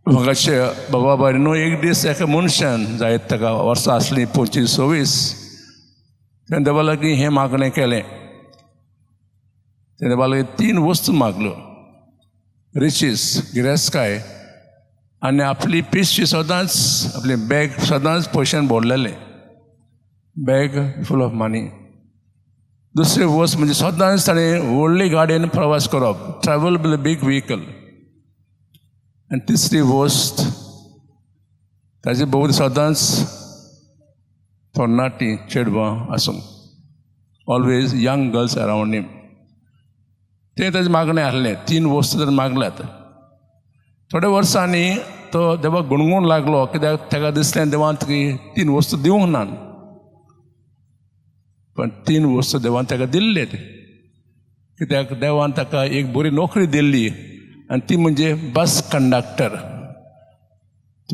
म्हाकाशे बाबा बायनो, एक दीस एका मनशान, जायत ताका वर्सां आसलीं 25 26, तेणें देवा लागीं हें मागणें केलें. तेणें देवा लागीं तीन वस्तू मागल्यो: रिचीस, गिरेस्तकाय, आनी आपली पिशवी सदांच, आपली बॅग सदांच पयशान भरलेलें, बॅग फूल ऑफ मनी. दुसरी वस्त म्हणजे सदांच ताणें व्हडली गाडयेन प्रवास करप, ट्रॅवल विथ बीग व्हिकल. आनी तिसरी वस्त, ताजे भोंवती सदांच तरणाटी चेडवां आसूंक, always young girls around him. तें ताजें मागणें आसलें. तीन वस्तू ताणें मागल्यात. थोड्या वर्सांनी तो देवाक गुणगूण लागलो, कित्याक ताका दिसलें देवान की तीन वस्तू दिवंक ना. पण तीन वस्तू देवान ताका दिल्ले, कित्याक देवान ताका एक बरी नोकरी दिल्ली आनी ती म्हणजे बस कंडक्टर.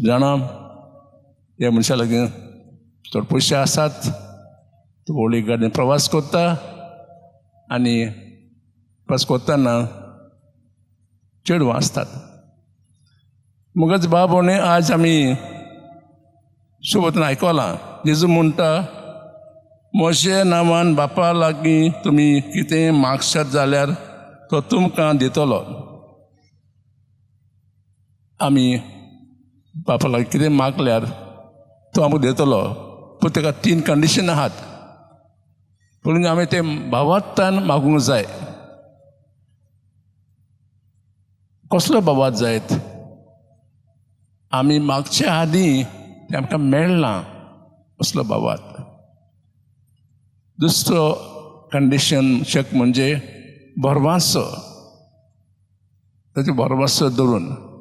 जाणा, ह्या मनशा लागीं चड पयशे आसात, तो व्हडली गाडयेन प्रवास करता आनी प्रवास करतना चेडवां आसतात. मगच बाब, आज आमी शुभवचन आयकलां. जेजू म्हणटा, "म्हजे नांवान बापा लागीं तुमी कितें मागशात जाल्यार तो तुमकां दितलो." आमी बापा लागीं कितें मागल्यार तो आमकां दितलो, पूण ताका तीन कंडिशन आहात. पूण आमी तें भावार्थान मागूंक जाय. कसलो भावार्थ जायत? आमी मागचे आदीं तें आमकां मेळ्ळां असलो भावार्थ. दुसरो कंडिशन शक म्हणजे भरवासो. ताचो भरवासो धरून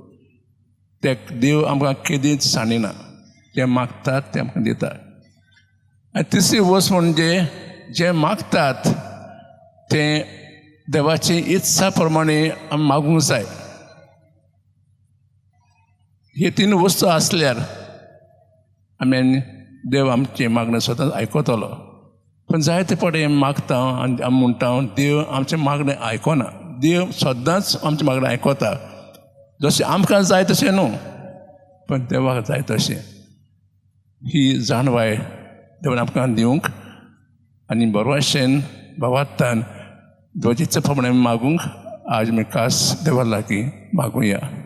ते देव आमकां केदींच सांडिना, जें मागतात तें आमकां दिता. आनी तिसरी वस्त म्हणजे जें मागतात तें देवाची इत्सा प्रमाणे आमी मागूंक जाय. हे तीन वस्तू आसल्यार आमी देव आमचें मागणें स्वता आयकतलो. पूण जायते फावटी आमी मागता आनी आमी म्हणटा, देव आमचें मागणें आयकना. देव सदांच आमचें मागणें आयकता, जशें आमकां जाय तशें न्हू, पण देवाक जाय तशें. ही जाणवाय देवान आमकां दिवंक आनी बरोशेन भावार्थान देवाची इत्सा प्रमाणे मागूंक आज आमी खास देवा लागीं मागुया.